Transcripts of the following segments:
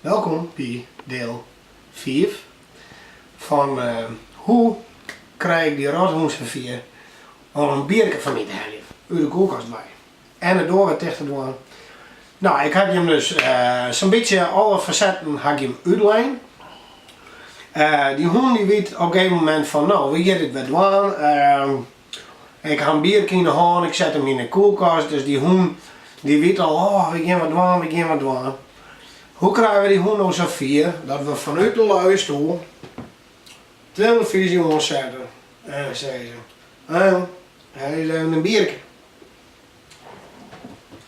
Welkom by diel 5 fan Hoe krij ik dy rothûn safier om in bierke foar my te heljen út de koelkast wei en de doar wer ticht te dwaan. No, ik ha jim dus sa'n bytsje alle fasetten ha ik jim útlein. Dy hûn dy wit op in gegeven momint fan no, we gean dit wer dwaan. Ik ha in bierke yn de hân, ik set him yn de koelkast, dus dy hûn dy wit al, oh, we gean wat dwaan, we gean wat dwaan. Hoe krije we dy hûn no safier dat we fanút de luie stoel telefyzje oansette en sizze, hé, helje ris even in bierke.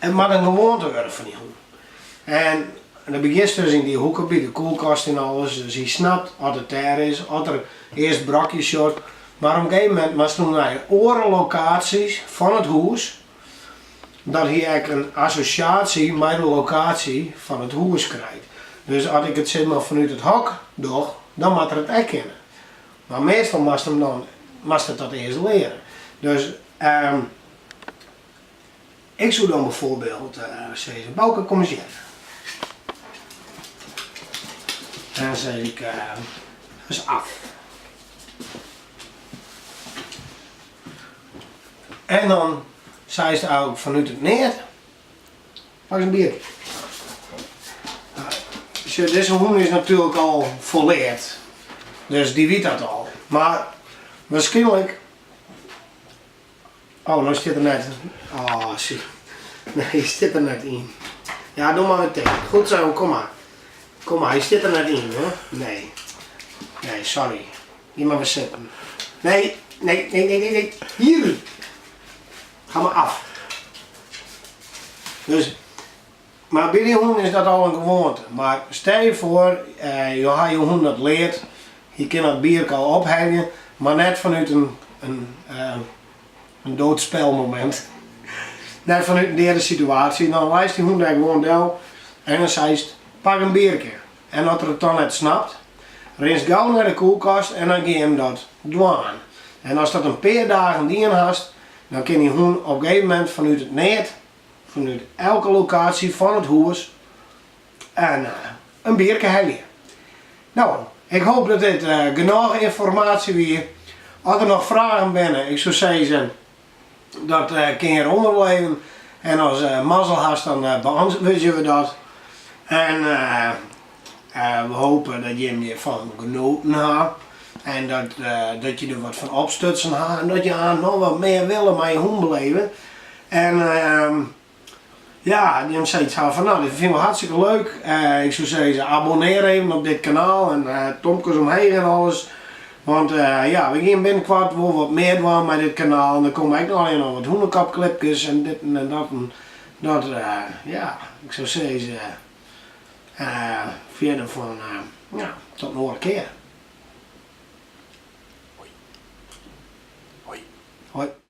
It moat in gewoante wurde fan dy hûn. En dan begjinst dus yn dy hoeke by de koelkast en alles, dus hy snapt at it dêr is, at er earst brokjes sjocht. Mar op in gegeven momint moatst toen nei oare lokaasjes fan it hûs, dat hy ek in assosjaasje mei de lokaasje fan it hûs krijt. Dus at ik it sis mar fanút it hok doch, dan moat er it ek kinne. Mar meastal moatst him dan, moatst it dat earst leare. Dus Ik soe dan bijvoorbeeld sizze, Bouke kom ris hjir. En dan sis ik, ris af. En dan seist eigentlik fanút it neat, pak ris in bierke. Sjoch, dizze hûn is natuerlik al folleard, dus dy wit dat al. Mar waarskynlik Oh, no stiet er net. Oh, zie. Nee, hy stiet der net yn. Ja, doe mar wer ticht. Goed zo, kom mar. Kom mar, hy stiet der net yn, hè? Nee. Nee, sorry. Gean mar wer sitten. Nee, nee, nee, nee, nee, nee. Hier! Ga maar af. Dus, mar by dy hûn is dat al in gewoante. Mar stel je foar, jo ha jo hûn dat leard, hy kin dat bierke al ophelje, mar net fanút in, in, in doodspelmomint. Net fanút in deade situaasje. Dan leist dy hûn dêr gewoan del en dan seist, pak in bierke. En as er it dan net snapt, rinst gau nei de koelkast en dan gean je him dat dwaan. En ast dat in pear dagen dien hast, dan kin dy hûn op in gegeven momint fanút it neat fanút elke lokaasje fan it hûs en in bierke helje. No, ik hoop dat dit genôch ynformaasje wie. As der noch fragen binne, ik soe sizze, dat kin hjirûnder wol even. En as mazzel hast, dan beantwurdzje we dat. En we hope dat jim hjirfan genoten ha en dat je der wat fan opstutsen ha en dat je aanst noch wat mear wille mei je hûn beleve. En ja, jim sayts ha fan no, dit fine we hartstikke leuk. Ik soe sizze, abonnear even op dit kanaal en tomkes omheech en alles. Want ja, we gean binnenkoart wol wat mear dwaan mei dit kanaal en der komme ek noch noch wat hûnekopklipkes en dit en dat en dat. Ja, ik soe sizze, fierder fan, ja, tot in oare kear. Hoi. Hoi. Hoi.